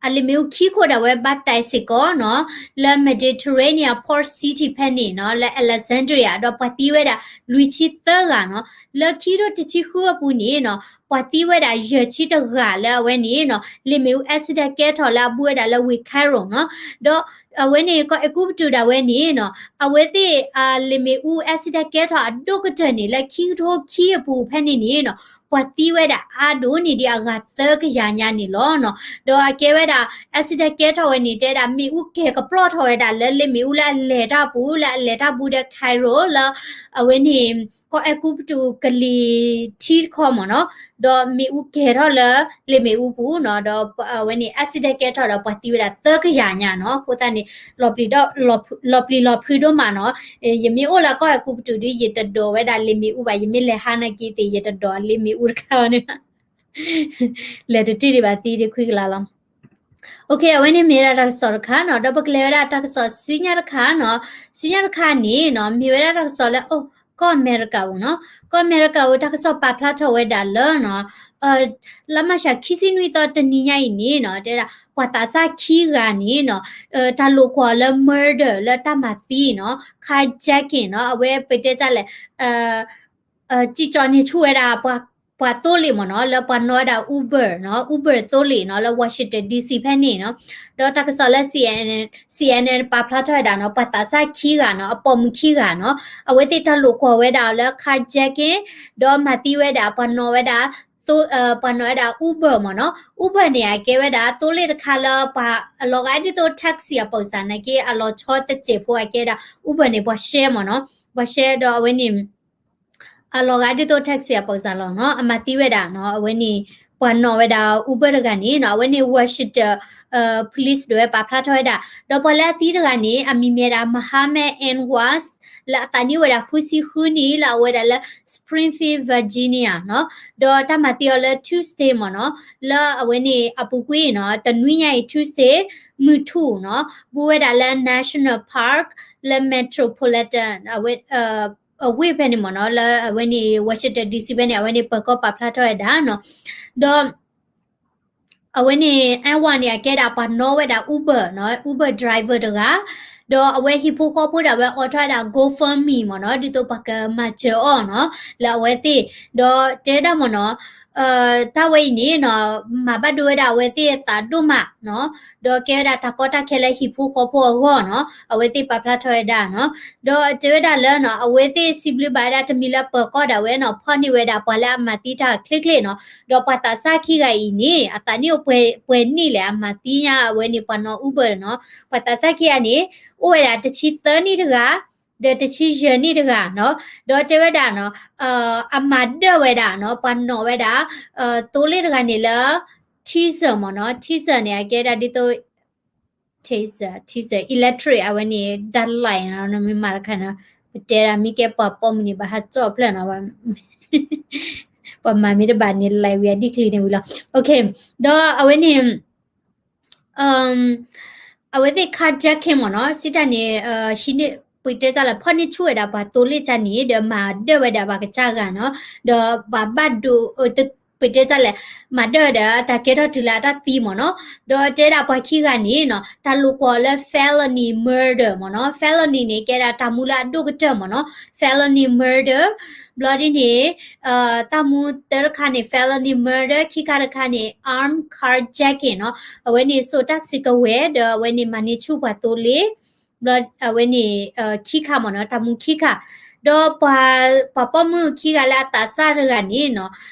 အလ့ၣ်မ့ၣ်အူခံခိၣ်ဒၣ်ဝဲဘၣ်တဲာ်စ့ၢ်ကီးနီၤ လၢ Mediterranean Port City ဖဲန့ၣ်နီၤ လၢ Alexandria ဒီးပှၤသံဝဲဒၣ်လွံၢ်ဆံသၢဂၤနီၤ လၢခံကထိတဆံဃုအပူၤန့ၣ်နီၤ ပှၤသံဝဲဒၣ်ယဲၢ်ဆံတဂၤလၢအဝဲန့ၣ်နီၤ လ့ၣ်မ့ၣ်အူ accident ကဲထီၣ်လၢအဘူးဝဲဒၣ်လၢဝ့ၢ် Cairo နီၤ ဒီးအဝဲန့ၣ် ကီၢ်အဲၤကူပတူးဒၣ်ဝဲန့ၣ်နီၤ အဝဲသ့ၣ် လ့ၣ်မ့ၣ်အူ accident ကဲထီၣ်အဒိၣ်ကတၢၢ်န့ၣ် လၢခံကထိခံအပူၤဖဲန့ၣ်န့ၣ်နီၤ ပှၤသံဝဲဒၣ်အါဒိၣ်န့ၢ်ဒံးအဂၤသၢကယၤညါန့ၣ်လီၤနီၤ ဒီးအကဲဝဲဒၣ် accident ကဲထီၣ်ဝဲန့ၣ် တဲဒၣ်မ့ၣ်အူကဲၤကပျီၣ်ထီၣ်ဝဲဒၣ်လၢလ့ၣ်မ့ၣ်အူလၢအလဲၤတၢ်ပူၤ လၢအလဲၤတၢ်ဘူးဒီး Cairo လၢ အဝဲန့ၣ် ကီၢ်အဲၤကူပတူးကလံၤထံတခီမ့ၢ်နီၤ ဒီးမ့ၣ်အူကဲၤထီၣ်လၢလ့ၣ်မ့ၣ်အူပူၤနီၤ ဒီးအဝဲန့ၣ် accident ကဲထီၣ်ဒီးပှၤသံဝဲဒၣ်သၢကယၤညါနီၤ အဃိသတးန့ၣ် လီၤပျံၤလီၤဖုးဒိၣ်မးနီၤ ယမ့ၢ်အိၣ်လၢကီၢ်အဲၤကူပတူးဒီး ယတဒိးဝဲဒၣ်လ့ၣ်မ့ၣ်အူဘၣ် ယမ့ၢ်လဲၤဟါနာ်က့သ့ၣ် ယတဒိးလ့ၣ်မ့ၣ်အူတခါန့ၣ် လဲၤတတုၤဒံးဘၣ်သံဒံးခွံကလးလီၤ OK အဝဲန့ၣ်မ့ၢ်ဝဲဒၣ်တၢ်ကစီၣ်တခါနီၤ ဒီးပကလဲၤဝဲဒၣ်တၢ်ကစီၣ်ဆူညါတခါနီၤ ဆူညါတခါန့ၣ်နီၤ မ့ၢ်ဝဲဒၣ်တၢ်ကစီၣ်လၢ ကီၢ်အမဲရကၤပူၤနီၤ ကီၢ်အမဲရကၤပူၤတၢ်ကစီၣ်ပာ်ဖျါထီၣ်ဝဲဒၣ်လၢနီၤ လါမးရှးခံဆံနွံသီတနံၤညါအံၤန့ၣ်နီၤ တဲဒၣ် ပှၤသးစၢ်ခံဂၤန့ၣ်နီၤ တၢ်လိာ်ကွီၢ်လၢ murder လၢတၢ်မၤသံနီၤ carjacking နီၤ အဝဲပတဲတၢ်လဲၣ် စံၣ်ကၠီၤန့ၢ်ဆူၣ်ဝဲဒၣ် ပှၤသိလ့ၣ်မ့ၢ်နီၤ လၢပှၤနီၣ်ဝဲဒၣ် Uber နီၤ Uber သိလ့ၣ်နီၤ လၢ Washington D C ဖဲန့ၣ်နီၤ ဒီးတၢ်ကစီၣ်လၢ C N N ပာ်ဖျါထီၣ်ဝဲဒၣ်နီၤ ပှၤသးစၢ်ခံဂၤနီၤ အပိာ်မုၣ်ခံဂၤနီၤ အဝဲသ့ၣ်တၢ်လိာ်ကွီၢ်ဝဲဒၣ်အီၤလၢ carjacking ဒီးမၤသံဝဲဒၣ် ပှၤနီၣ်ဝဲဒၣ် ပှၤနီၣ်ဝဲဒၣ် Uber မ့ၢ်နီၤ. Uber န့ၣ် အကဲဝဲဒၣ်သိလ့ၣ်တခါလၢပှၤအလီၤဂာ်ဒ်သိး taxi အပိစၢ်နာ်က့ အလီၤဆီတစဲးဖိအကဲဒၣ် Uber န့ၣ် ပှၤရှဲမ့ၢ်နီၤ. ပှၤရှဲဒီးအဝဲန့ၣ် အလီၤဂာ်ဒ်သိး taxi အပိစၢ်လီၤနီၤ. အမၤသံဝဲဒၣ်နီၤ အဝဲန့ၣ် ပှၤနီၣ်ဝဲဒၣ် Uber တဂၤန့ၣ်နီၤ အဝဲန့ၣ် Washington police ဒၣ်ဝဲပာ်ဖျါထီၣ်ဝဲဒၣ် ဒီးပှၤလၢအသံတဂၤန့ၣ် အမံၤမ့ၢ်ဝဲဒၣ် Mohammed Anwar လၢအသးနံၣ်အိၣ်ဝဲဒၣ်ဃုဆံဃုနံၣ် လၢအဝဲဒၣ်လၢ Springfield Virginia နီၤ. ဒီးတၢ်မၤသံအီၤလၢ Tuesday မ့ၢ်နီၤ လၢအဝဲန့ၣ်အပူၤကွံာ်နီၤ တနွံညါအံၤ Tuesday မုၢ်ထူၣ်နီၤ ဘူးဝဲဒၣ်လၢ National Park လၢ Metropolitan အဝ့ၢ်ဖဲန့ၣ်မ့ၢ်နီၤ လၢအဝဲန့ၣ် Washington D C ဖဲန့ၣ် အဝဲန့ၣ်ပၢၤကီၢ်ပာ်ဖျါထီၣ်ဝဲဒၣ်နီၤ. ဒီး အဝဲန့ၣ် Anwar န့ၣ် အကဲဒၣ်ပှၤနီၣ်ဝဲဒၣ် Uber နီၤ Uber driver တဂၤ ဒီးအဝဲဟံၣ်ဖိဃီဖိဒၣ်ဝဲအိးထီၣ်ဝဲဒၣ် GoFundMe မ့ၢ်နီၤ ဒ်သိးပှၤကမၤစၢၤအီၤနီၤ လၢအဝဲသ့ၣ် ဒီးတဲဒၣ်မ့ၢ်နီၤ တၢ်ဝဲအံၤန့ၣ်နီၤ မၤဘၣ်ဒိဝဲဒၣ်အဝဲသ့ၣ်အသးဒိၣ်မးနီၤ ဒီးကဲဝဲဒၣ်တၢ်ကီတၢ်ခဲလၢဟံၣ်ဖိဃီဖိအဂီၢ်နီၤ အဝဲသ့ၣ်ပာ်ဖျါထီၣ်ဝဲဒၣ်နီၤ. ဒီးတဲဝဲဒၣ်လၢနီၤ အဝဲသ့ၣ်စံးဘျုးဘၣ်ဝဲဒၣ်တမံၤလၢပၢၤကီၢ်ဒၣ်ဝဲနီၤ ဖီၣ်န့ၢ်ဝဲဒၣ်ပှၤလၢအမၤသံတၢ်ချ့ချ့နီၤ ဒီးပှၤသးစၢ်ခံဂၤအံၤန့ၣ် အသးနံၣ်အိၣ်ပှဲၤနံၣ်လဲၣ် အမၤသံညါအဝဲန့ၣ်ပှၤနီၣ် Uber နီၤ ပှၤသးစၢ်ခံဂၤန့ၣ် အိၣ်ဝဲဒၣ်တဆံသၢနံၣ်တဂၤ ဒီးတဆံယဲၢ်နံၣ်တဂၤနီၤ ဒီးတဲဝဲဒၣ်နီၤ အမၤဒၢၣ်ဝဲဒၣ်နီၤ ပှၤနီၣ်ဝဲဒၣ် သိလ့ၣ်တဂၤန့ၣ်လၢ taser မ့ၢ်နီၤ taser န့ၣ် အကဲဒၣ်ဒ်သိး taser taser electric အဝဲန့ၣ် ဓာတ်လိုက်နီၤ နမ့ၢ်မၤတခါနီၤ ပတဲဒၣ်မ့ၢ်ကဲပှၤပိာ်မုၣ်န့ၣ် ဘၣ်ဟးကၠီၣ်ဖျၢၣ်နီၤ ပှၤမၤမ့ၢ်တဘၣ်န့ၣ် like ဝံၤအဒံၣ်ချံန့ၣ်ဝံၤလီၤ ဒီးအဝဲန့ၣ် အဝဲသ့ၣ် carjacking မ့ၢ်နီၤ စံးတၢ်န့ၣ် ဟံးန့ၢ် ပတဲတၢ်လၢ ဖီၣ်န့ၢ်ဆူၣ်ဝဲဒၣ်ပှၤသိလ့ၣ်ကၢ်န့ၣ် ဒီးမၤဒၢၣ်ဝဲဒၣ်ပှၤကစၢ်ဂၤနီၤ ဒီးပှၤဘၣ်ဒိ ပတဲတၢ်လဲၣ် မၤဒၢၣ်ဝဲဒၣ်တၢ်ကဲထီၣ်တုၤလၢအတၢ်သံမ့ၢ်နီၤ ဒီးတဲဒၣ်ပှၤခံဂၤန့ၣ်နီၤ တၢ်လိာ်ကွီၢ်လၢ felony murder မ့ၢ်နီၤ felony န့ၣ် ကဲဒၣ်တၢ်မူလၢအဒိၣ်ကတၢၢ်မ့ၢ်နီၤ felony murder ဘျီဒ်န့ၣ် တၢ်မူသၢတခါန့ၣ် felony murder ခံခါတခါန့ၣ် armed carjacking နီၤ အဝဲန့ၣ် စိာ်တၢ်စုကဝဲၤ ဒီးအဝဲန့ၣ် မၤန့ၢ်ဆူၣ်ပှၤသိလ့ၣ် ဘျီအဝဲန့ၣ် ခံခါမ့ၢ်နီၤ တၢ်မူခံခါ ဒီးပှၤ ပှၤပိာ်မုၣ်ခံဂၤလၢအသးစၢ်တဂၤန့ၣ်နီၤ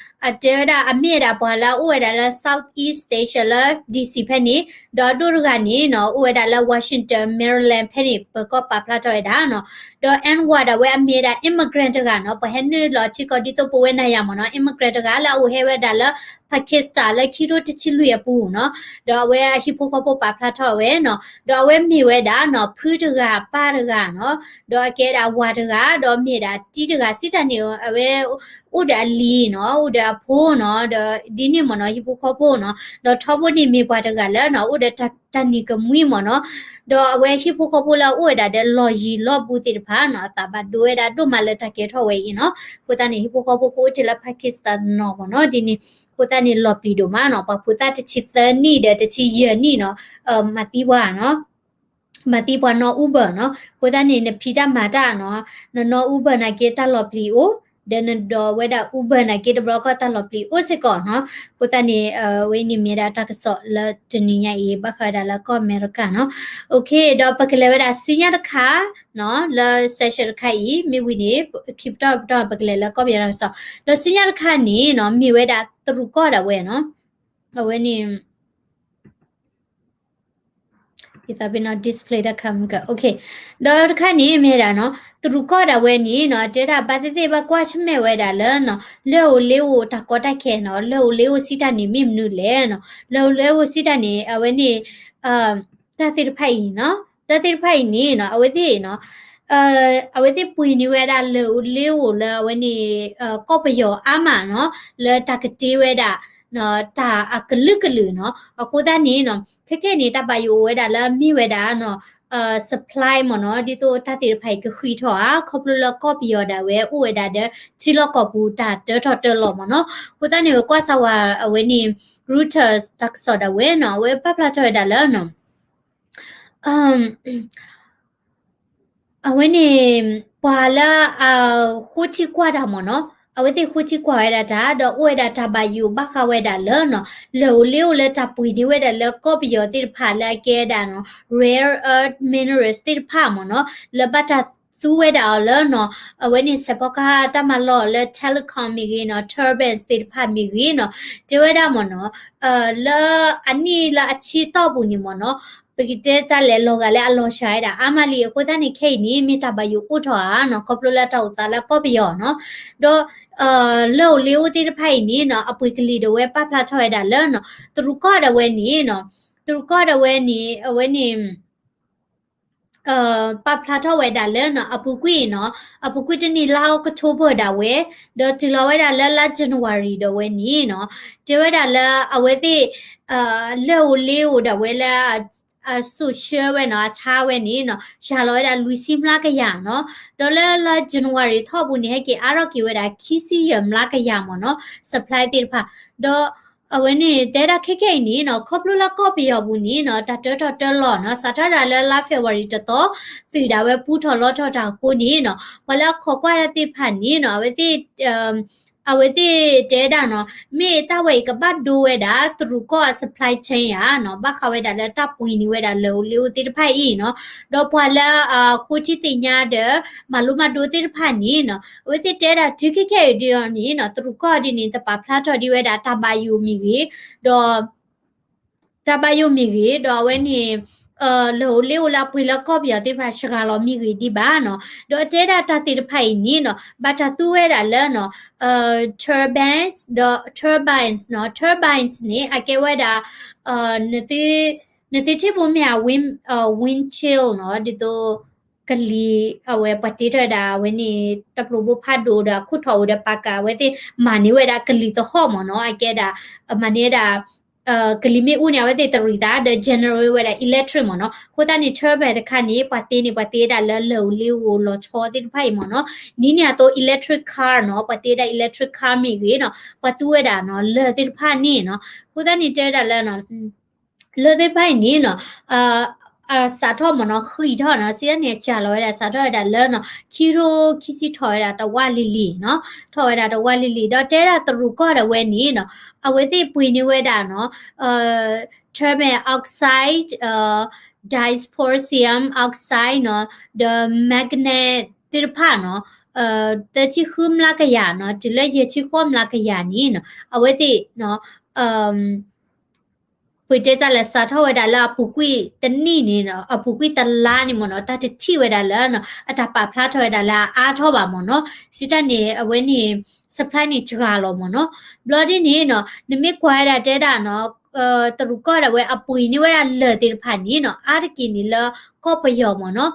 အတဲဝဲဒၣ်အမ့ၢ်ဝဲဒၣ်ပှၤလၢအအိၣ်ဝဲဒၣ်လၢ Southeast Station လၢ D C ဖဲန့ၣ် ဒီးအဒိၣ်တဂၤန့ၣ်နီၤ အိၣ်ဝဲဒၣ်လၢ Washington Maryland ဖဲန့ၣ် ပၢၤကီၢ်ပာ်ဖျါထီၣ်ဝဲဒၣ်နီၤ ဒီး Anwar ဒၣ်ဝဲအမ့ၢ်ဝဲဒၣ် immigrant တဂၤနီၤ ပှၤဟဲနုာ်လီၤထံကီၢ်ဒ်သိးပဝဲနၤယၤမ့ၢ်နီၤ immigrant တဂၤလၢအအိၣ်ဟဲဝဲဒၣ်လၢ Pakistan လၢခံထိတဆံလွံၢ်အပူၤနီၤ ဒီးအဝဲအဟံၣ်ဖိဃီဖိပာ်ဖျါထီၣ်ဝဲနီၤ ဒီးအဝဲမ့ၢ်ဝဲဒၣ်နီၤ ဖုတဂၤပၢ်တဂၤနီၤ ဒီးအကဲဒၣ်ဝၤတဂၤ ဒီးမ့ၢ်ဒၣ်တံၤတဂၤ စံးတၢ်န့ၣ် အဝဲ အိၣ်ဒီးအလံၤနီၤ အိၣ်ဒီးအဖိနီၤ ဒီးဒ်န့ၣ်မ့ၢ်နီၤ ဟံၣ်ဖိဃီဖိနီၤ ဒီးထီဘိန့ၣ်မ့ၢ်ပှၤတဂၤလၢနီၤ အိၣ်ဒီးတၢ် တၢ်နံၤကမှံမ့ၢ်နီၤ ဒီးအဝဲဟံၣ်ဖိဃီဖိလၢအအိၣ်ဝဲဒၣ်ဒီးလီၢ်ယံၤလီၢ်ဘူးသ့ၣ်တဖၣ်နီၤ အသးဘၣ်ဒိဝဲဒၣ်ဒိၣ်မးလၢတၢ်ကဲထီၣ်ဝဲအံၤနီၤ အဃိသတးန့ၣ် ဟံၣ်ဖိဃီဖိကအိၣ်တ့ၢ်လၢ Pakistan နီၤမ့ၢ်နီၤ ဒ်န့ၣ် အဃိသတးန့ၣ် လီၤပျံၤဒိၣ်မးနီၤ ပှၤဖိသၣ်တဆံသၢနံၣ်ဒီးတဆံယဲၢ်နံၣ်နီၤ မၤသံပှၤနီၤ မၤသံပှၤနီၣ် Uber နီၤ အဃိသတးန့ၣ် နဖံးတၢ်မၤတၢ်နီၤ နနီၣ် Uber နာ်က့တၢ်လီၤပျံၤအိၣ် ဒီးနဒိးဝဲဒၣ် Uber နာ်က့တဘျီကီၢ် တၢ်လီၤပျံၤအိၣ်စ့ၢ်ကီးနီၤ အဃိသတးန့ၣ် ဝဲန့ၣ်မ့ၢ်ဒၣ်တၢ်ကစီၣ်လၢတနံၤညါအံၤ ဘၣ်ဃးဝဲဒၣ်လၢကီၢ်အမဲရကၤနီၤ OK ဒီးပကလဲၤဝဲဒၣ်ဆူညါတခါနီၤ လၢ session တခါအံၤ မ့ၢ်ဝံၤန့ၣ် ခံပတီၢ်ပတီၢ် ပကလဲၤလၢကီၢ်ပယီၤတၢ်ကစီၣ် ဒီးဆူညါတခါန့ၣ်နီၤ မ့ၢ်ဝဲဒၣ်တရူးကီၢ်ဒၣ်ဝဲနီၤ အဝဲန့ၣ် ယသးပ့ၤနီၣ် display တၢ်ခါမုၢ်က OK ဒီးတခါန့ၣ်မ့ၢ်ဒၣ်နီၤ တရူးကီၢ်ဒၣ်ဝဲန့ၣ်နီၤ တဲဒၣ်ဘၣ်သ့ၣ်သ့ၣ်ဘၣ်ကွၢ်ဆၢၣ်မဲာ်ဝဲဒၣ်လၢနီၤ လၢၢ်ဧိၤလ့ဧိၤတၢ်ကီတၢ်ခဲနီၤ လၢၢ်ဧိၤလ့ဧိၤစံးတၢ်န့ၣ်မ့ၢ်မနုၤလဲၣ်နီၤ လၢၢ်ဧိၤလ့ဧိၤစံးတၢ်န့ၣ် အဝဲန့ၣ် တၢ်သ့ၣ်တဖၣ်အံၤနီၤ တၢ်သ့ၣ်တဖၣ်အံၤန့ၣ်နီၤ အဝဲသ့ၣ်နီၤ အဝဲသ့ၣ်ပှ့ၤန့ၢ်ဝဲဒၣ်လၢၢ်ဧိၤလ့ဧိၤလၢအဝဲန့ၣ် ကီၢ်ပယီၤအါမးနီၤ လၢတၢ်ကတ့ဝဲဒၣ် တၢ်အကလုာ်ကလုာ်နီၤ အဃိသတးန့ၣ်နီၤ ခဲကနံၣ်န့ၣ် တၢ်ဘၣ်ယိၣ်အိၣ်ဝဲဒၣ်လၢမ့ၢ်ဝဲဒၣ်နီၤ supply မ့ၢ်နီၤ ဒ်သိးတၢ်သ့ၣ်တဖၣ်အံၤကဃံးထီၣ်ဧါ ခီဖျိလၢကီၢ်ပယီၤဒၣ်ဝဲအိၣ်ဝဲဒၣ်ဒီး ထံလီၢ်ကီၢ်ပူၤတၢ်တၢထီၣ်တၢလီၤမ့ၢ်နီၤ အဃိသတးန့ၣ် ပကွၢ်စၢ်ဝဲအဝဲန့ၣ် Reuters တၢ်ကစီၣ်ဒၣ်ဝဲနီၤ အဝဲပာ်ဖျါထီၣ်ဝဲဒၣ်လၢနီၤ အဝဲန့ၣ် ပှၤလၢအဃိထံကွၢ်တၢ်မ့ၢ်နီၤ အဝဲသ့ၣ်ဃိထံကွၢ်ဝဲဒၣ်တၢ် ဒီးအိၣ်ဝဲဒၣ်တၢ်ဘၣ်ယိၣ်ဘၣ်ဃးဝဲဒၣ်လၢနီၤ လၢၢ်ဧိၤလ့ဧိၤလၢတၢ်ပှ့ၤန့ၢ်ဝဲဒၣ်လၢကီၢ်ပယီၤသ့ၣ်တဖၣ်လၢအကဲဒၣ်နီၤ rare earth minerals သ့ၣ်တဖၣ်မ့ၢ်နီၤ လၢဘၣ်တၢ် သူဝဲဒၣ်အီၤလၢနီၤ အဝဲန့ၣ် စဲးဖီကဟၣ်တၢ်မၤလီၢ်လၢ telecom မ့ၢ်ဂ့ၤနီၤ turbines သ့ၣ်တဖၣ်မ့ၢ်ဂ့ၤနီၤ တဲဝဲဒၣ်မ့ၢ်နီၤ လၢအနံၣ်လၢအဆံတီၢ်ပူၤန့ၣ်မ့ၢ်နီၤ ပကတဲတၢ်လဲၤလီၤဂာ်လၢအလီၤစှၤဝဲဒၣ်အါမးလံ အဃိသတးန့ၣ် ခဲအံၤန့ၣ် မ့ၢ်တၢ်ဘၣ်ယိၣ်အိၣ်ထီၣ်ဧါနီၤ ခီဖျိလၢတၢ်အိၣ်သးလၢကီၢ်ပယီၤနီၤ ဒီး လၢအိၣ်လ့အိၣ်သ့ၣ်တဖၣ်အံၤန့ၣ်နီၤ အပှ့ၤကလံၤဒၣ်ဝဲပာ်ဖျါထီၣ်ဝဲဒၣ်လၢနီၤ တရူးကီၢ်ဒၣ်ဝဲန့ၣ်နီၤ တရူးကီၢ်ဒၣ်ဝဲန့ၣ် အဝဲန့ၣ် ပာ်ဖျါထီၣ်ဝဲဒၣ်လၢနီၤ အပူၤကွံာ်နီၤ အပူၤကွံာ်တနံၣ်လါအီးကထိဘၢၣ်ဒၣ်ဝဲ ဒီးတုၤလီၤဝဲဒၣ်လၢလါ January ဒၣ်ဝဲန့ၣ်နီၤ တဲဝဲဒၣ်လၢအဝဲသ့ၣ် လၢအိၣ်လ့အိၣ်ဒၣ်ဝဲလၢ အစိာ်ဆှၢဝဲနီၤ အဆါဝဲန့ၣ်နီၤ ယၤလီၤဝဲဒၣ်လွံၢ်ဆံမျးကယၤနီၤ ဒီးလၢလါ January ထီၣ်ပူၤန့ၣ် ဟဲက့ၤအါထီၣ်က့ၤဝဲဒၣ် ခံဆံယဲၢ်မျးကယၤမ့ၢ်နီၤ supply သ့ၣ်တဖၣ် ဒီး အဝဲန့ၣ် တဲဒၣ်ခဲခဲအံၤန့ၣ်နီၤ ခီဖျိလၢကီၢ်ပယီၤပူၤန့ၣ်နီၤ တၢ်တၢထီၣ်တၢလီၤနီၤ စးထီၣ်ဒၣ်လၢလါ February တသီ သုးဒၣ်ဝဲပူထီၣ်လီထီၣ်တၢ်အဃိန့ၣ်နီၤ ပှၤလၢအခိးကွၢ်တၢ်သ့ၣ်တဖၣ်န့ၣ်နီၤ အဝဲသ့ၣ် အဝဲသ့ၣ်တဲဒၣ်နီၤ မ့ၢ်တၢ်ဝဲအံၤကဘၣ်ဒိဝဲဒၣ် တရူးကီၢ်အ supply chain ဧါနီၤ ဘၣ်ဃးဝဲဒၣ်လၢတၢ်ပှ့ၤန့ၢ်ဝဲဒၣ်လၢအိၣ်လ့အိၣ်သ့ၣ်တဖၣ်အံၤနီၤ ဒီးပှၤလၢအဃိထံသ့ၣ်ညါဒီး မၤလိမၤဒိးသ့ၣ်တဖၣ်န့ၣ်နီၤ အဝဲသ့ၣ်တဲဒၣ်တုၤခဲခဲအံၤဒ်အံၤန့ၣ်နီၤ တရူးကီၢ်ဒ်န့ၣ် တပာ်ဖျါထီၣ်ဒ်ဝဲဒၣ်တၢ်ဘၣ်ယိၣ်မ့ၢ်ဂ့ၤ ဒီး တၢ်ဘၣ်ယိၣ်မ့ၢ်ဂ့ၤ ဒီးအဝဲန့ၣ် လၢအိၣ်လ့အိၣ်လၢအပှ့ၤလၢကီၢ်ပယီၤသ့ၣ်တဖၣ်စှၤလီၤမ့ၢ်ဂ့ၤဒံးဘၣ်နီၤ ဒီးတဲဒၣ်တၢ်သ့ၣ်တဖၣ်အံၤန့ၣ်နီၤ ဘၣ်တၢ်သူဝဲဒၣ်လၢနီၤ turbines ဒီး turbines နီၤ turbines န့ၣ် အကဲဝဲဒၣ် နသုထံၣ်ဘိမ့ၢ်ဧါ wind chill နီၤ ဒ်သိး ကလံၤ အဝဲပှၤတ့ထီၣ်ဝဲဒၣ်အဝဲန့ၣ် တၢ်ပျိဘိဖးဒိၣ်ဒီးအခိၣ်ထီၣ်အိၣ်ဒီးပာ်ကး အဝဲသ့ၣ်မၤန့ၢ်ဝဲဒၣ်ကလံၤသဟီၣ်မ့ၢ်နီၤ အကဲဒၣ် မၤန့ၢ်ဝဲဒၣ် ကလံၤမ့ၣ်အူန့ၣ် အဝဲသ့ၣ်တရံးသးဒီး generate ဝဲဒၣ် electric မ့ၢ်နီၤ အဃိသတးန့ၣ် turbine တခါန့ၣ် ပှၤတ့န့ၣ် ပှၤတ့ဝဲဒၣ်လၢ လၢၢ်အိၣ်လ့အိၣ်လီၤဆီသ့ၣ်တဖၣ်အံၤမ့ၢ်နီၤ ဒ်န့ၣ်အသိး electric car နီၤ ပှၤတ့ဝဲဒၣ် electric car မ့ၢ်ဂ့ၤနီၤ ပှၤသူဝဲဒၣ်နီၤ လၢၢ်သ့ၣ်တဖၣ်န့ၣ်နီၤ အဃိသတးန့ၣ်တဲဝဲဒၣ်လၢ လၢၢ်သ့ၣ်တဖၣ်အံၤန့ၣ်နီၤ အစးထီၣ်မ့ၢ်နီၤ ဃံးထီၣ်နီၤ စံးတၢ်န့ၣ် အစှၤလီၤဝဲဒၣ် စးထီၣ်ဝဲဒၣ်လၢနီၤ ခံထိခံဆံထီၣ်ဝဲဒၣ်တဝၢလံၤလံၤနီၤ ထီၣ်ဝဲဒၣ်တဝၢလံၤလံၤ ဒီးတဲဒၣ်တရူးကီၢ်ဒၣ်ဝဲန့ၣ်နီၤ အဝဲသ့ၣ်ပှ့ၤန့ၢ်ဝဲဒၣ်နီၤ carbon dioxide, dysprosium oxide နီၤ ဒီး magnet သ့ၣ်တဖၣ်နီၤ သၢဆံဃုမျးကယၤနီၤ တုၤလၢယဲၢ်ဆံဃိးမျးကယၤန့ၣ်နီၤ အဝဲသ့ၣ် ပတဲတၢ်လဲၣ် စးထီၣ်ဝဲဒၣ်လၢအပူၤကွံာ်တနံၣ်န့ၣ်နီၤ အပူၤကွံာ်တလါန့ၣ်မ့ၢ်နီၤ တၢ်တထံၣ်ဝဲဒၣ်လၢ အတၢ်ပာ်ဖျါထီၣ်ဝဲဒၣ်လၢအအါထီၣ်ဘၣ်မ့ၢ်နီၤ စံးတၢ်န့ၣ် အဝဲန့ၣ် supply န့ၣ်စှၤလီၤမ့ၢ်နီၤ ဘျီဒ်န့ၣ်နီၤ နမ့ၢ်ကွၢ်ဝဲဒၣ်တဲဒၣ်နီၤ တရူးကီၢ်ဒၣ်ဝဲအပှ့ၤန့ၢ်ဝဲဒၣ်လၢၢ်သ့ၣ်တဖၣ်န့ၣ်နီၤ အါတက့ၢ်န့ၣ်လၢကီၢ်ပယီၤမ့ၢ်နီၤ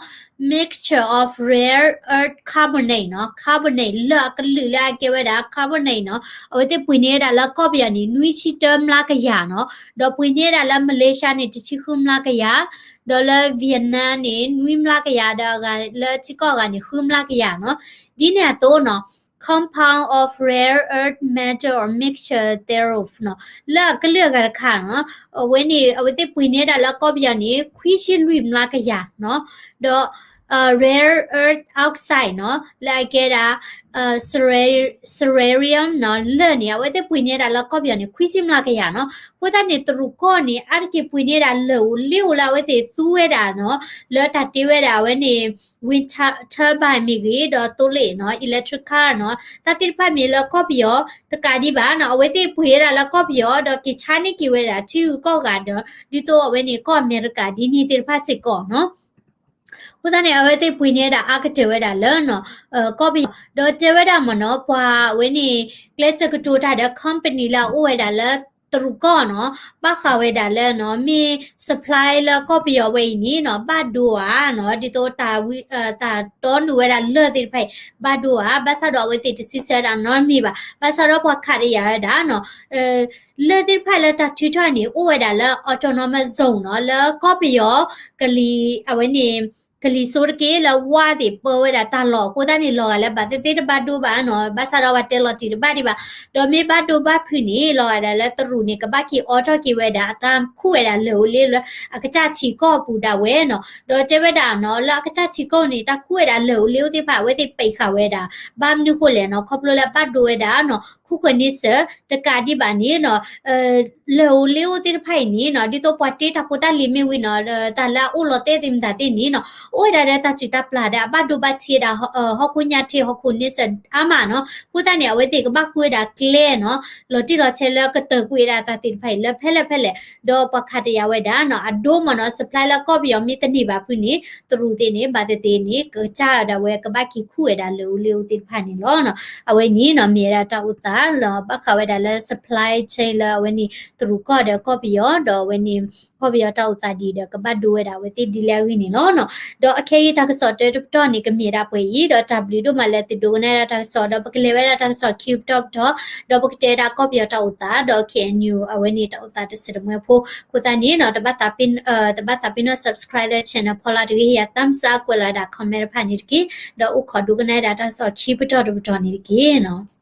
mixture of rare earth carbonate နီၤ carbonate လၢၢ်အကလုာ်လၢအကဲဝဲဒၣ် carbonate နီၤ အဝဲသ့ၣ်ပှ့ၤန့ၢ်ဝဲဒၣ်လၢကီၢ်ပယီၤန့ၣ် နွံဆံတၢမျးကယၤနီၤ ဒီးပှ့ၤန့ၢ်ဝဲဒၣ်လၢ Malaysia န့ၣ် တဆံဃုမျးကယၤ ဒီးလၢ Vietnam န့ၣ် နွံမျးကယၤ ဒီးအဂၤလၢထံကီၢ်အဂၤန့ၣ် ဃုမျးကယၤနီၤ ဒ်န့ၣ်အသိးနီၤ compound of rare earth metal or mixture thereof နီၤ လၢအကလုာ်အဂၤတခါနီၤ အဝဲန့ၣ် အဝဲသ့ၣ်ပှ့ၤန့ၢ်ဝဲဒၣ်လၢကီၢ်ပယီၤန့ၣ် ခွံဆံလွံၢ်မျးကယၤနီၤ ဒီး rare earth oxide နီၤ လၢအကဲဒၣ် cerium နီၤ လၢၢ်န့ၣ် အဝဲသ့ၣ်ပှ့ၤန့ၢ်ဝဲဒၣ်လၢကီၢ်ပယီၤန့ၣ် ခွံဆံမျးကယၤနီၤ အဃိသတးန့ၣ် တရူးကီၢ်န့ၣ် အါတက့ၢ်ပှ့ၤန့ၢ်ဝဲဒၣ်လၢၢ်အိၣ်လ့အိၣ်လၢအဝဲသ့ၣ်သူဝဲဒၣ်နီၤ လၢတၢ်တ့ဝဲဒၣ်အဝဲန့ၣ် wind turbine မ့ၢ်ဂ့ၤ ဒီးသိလ့ၣ်နီၤ electric car နီၤ တၢ်သ့ၣ်တဖၣ်မ့ၢ်လၢကီၢ်ပယီၤတကးဒံးဘၣ်နီၤ အဝဲသ့ၣ်ပှ့ၤဝဲဒၣ်လၢကီၢ်ပယီၤ ဒီးက့ၤဆါန့ၢ်က့ၤဝဲဒၣ်ထံဂုၤကီၢ်ဂၤဒီး ဒ်သိးအဝဲန့ၣ်ကီၢ်အမဲရကၤဒ်န့ၣ်သ့ၣ်တဖၣ်စ့ၢ်ကီးနီၤ အဃိသတးန့ၣ် အဝဲသ့ၣ်ပှ့ၤန့ၢ်ဝဲဒၣ်အါကတၢၢ်ဝဲဒၣ်လၢနီၤ ကီၢ်ပယီၤ ဒီးတဲဝဲဒၣ်မ့ၢ်နီၤ ပှၤအဝဲန့ၣ် ကျဲးစၢးကတိၤတၢ်ဒီး company လၢအအိၣ်ဝဲဒၣ်လၢတရူးကီၢ်နီၤ ဘၣ်ဃးဝဲဒၣ်လၢနီၤ မ့ၢ် supply လၢကီၢ်ပယီၤဝဲအံၤန့ၣ်နီၤ ဘၣ်ဒိဧါနီၤ ဒ်သိးတၢ်တီနုာ်ဝဲဒၣ်လၢၢ်သ့ၣ်တဖၣ်အံၤ ဘၣ်ဒိဧါ ဘၣ်ဆၣ်ဒီးအဝဲသ့ၣ်တစံးဆၢဒၣ်နီတမံၤဘၣ် ဘၣ်ဆၣ်ဒီးပှၤခးတယာ်ဝဲဒၣ်နီၤ လၢၢ်သ့ၣ်တဖၣ်လၢတၢ်ထုးထီၣ်န့ၣ် အိၣ်ဝဲဒၣ်လၢ autonomous zone နီၤ လၢကီၢ်ပယီၤ ကလံၤ အဝဲန့ၣ် ကလံၤစိးတက့ၢ်လၢဝါသ့ၣ်ပၢဝဲဒၣ်တၢ်လီၢ်အဃိသတးန့ၣ် လီၤဂာ်လၢဘၣ်သ့ၣ်သ့ၣ်တဘၣ်ဒိဘၣ်နီၤ ဘၣ်ဆၣ်ဒီးပှၤတဲလီၤတံၢ်တဘၣ်ဒံးဘၣ် ဒီးမ့ၢ်ဘၣ်ဒိဘၣ်ဖုးန့ၣ် လီၤဂာ်ဒၣ်လၢတရူးန့ၣ် ကဘၣ်က့ၤအီထီၣ်က့ၤဝဲဒၣ်အတၢ်ခူၣ်ဝဲဒၣ်လၢၢ်အိၣ်လ့အိၣ်လၢအကစၢ်ထံကီၢ်အပူၤဒၣ်ဝဲနီၤ ဒီးတဲဝဲဒၣ်နီၤ လၢအကစၢ်ထံကီၢ်န့ၣ် တၢ်ခူၣ်ဝဲဒၣ်လၢၢ်အိၣ်လ့အိၣ်သ့ၣ်တဖၣ် အဝဲသ့ၣ်ပိတ်ဃာ်ဝဲဒၣ် ဘၣ်မနုၤဃိလဲၣ်နီၤ ခီဖျိလၢဘၣ်ဒိဝဲဒၣ်နီၤ ခူၣ်ဃၢၤန့ဆၢၣ် တကးဒံးဘၣ်န့ၣ်နီၤ လၢၢ်ဧိၤလ့ဧိၤသ့ၣ်တဖၣ်အံၤန့ၣ်နီၤ ဒ်သိးပှၤတ့တၢ်ဖိတၢ်လံၤမ့ၢ်ဝံၤနီၤ တၢ်လၢအအိၣ်လီၤတဲာ်သ့ၣ်မတၤသ့ၣ်န့ၣ်နီၤ အိၣ်ဝဲဒၣ်ဒီးတၢ်စုၣ်တၢ်ပျၢ်ဒီး အဘၣ်ဒိဘၣ်ထံးဒၣ် ဟီၣ်ခိၣ်ညါထံးဟီၣ်ခိၣ်န့ဆၢၣ်အါမးနီၤ အဃိသတးန့ၣ် အဝဲသ့ၣ်ကဘၣ်ဃုဝဲဒၣ်ကျဲနီၤ လီၤတံၢ်လီၤဆဲးလၢကတၢၢ်ကွံာ်ဝဲဒၣ်တၢ်သ့ၣ်တဖၣ်အံၤလၢဖဲလဲၣ်ဖဲလဲၣ် ဒီးပှၤခးတယာ်ဝဲဒၣ်နီၤ အဒိမ့ၢ်နီၤ supply လၢကီၢ်ပယီၤမ့ၢ်တန့ၢ်ဘၣ်ဖုန့ၣ် တရူးသ့ၣ်န့ၣ် ဘၣ်သ့ၣ်သ့ၣ်န့ၣ် ကစၢ်ဒၣ်ဝဲကဘၣ်က့ၤခူၣ်ဝဲဒၣ်လၢၢ်ဧိၤလ့ဧိၤသ့ၣ်တဖၣ်န့ၣ်လီၤ. အဝဲန့ၣ်နီၤ မ့ၢ်ဝဲဒၣ်တၢ်အိၣ်သးလၢဘၣ်ဃးဝဲဒၣ်လၢ supply chain လၢအဝဲန့ၣ် တရူးကီၢ်ဒီးကီၢ်ပယီၤ ဒီးအဝဲန့ၣ် ကီၢ်ပယီၤတၢ်အိၣ်သးဒ်ဒီး ကဘၣ်ဒိဝဲဒၣ်အဝဲသ့ၣ်ဒ်လဲၣ်အဂ့ၢ်န့ၣ်လီၤ. ဒီးအခဲအံၤတၢ်ကစီၣ်တၢတပတီၢ်န့ၣ် ကမ့ၢ်ဒၣ်ပှဲၤအံၤ ဒီးတၢ်ဘျုးဒိၣ်မးလၢသုဒိကနၣ်ဒၣ်တၢ်ကစီၣ် ဒီးပကလဲၤဝဲဒၣ်တၢ်ကစီၣ်ခံပတီၢ်ပတီၢ် ဒီးပကတဲဒၣ်ကီၢ်ပယီၤတၢ်အိၣ်သး ဒီး K N U အဝဲန့ၣ်တၢ်အိၣ်သးတစဲးတမှဲဖိ အဃိသတးန့ၣ်နီၤ တဘၣ်သးပ့ၤနီၣ် subscribe လၢ channel ဖီလာ်တဂ့ၤ ဟ့ၣ်ယၤ thumbs up ကွဲးလီၤဒၣ် comment တဖၣ်န့ၣ်တက့ၢ် ဒီးအိၣ်ခိးဒိကနၣ်ဒၣ်တၢ်ကစီၣ်ခံပတီၢ်တပတီၢ်န့ၣ်တက့ၢ်နီၤ.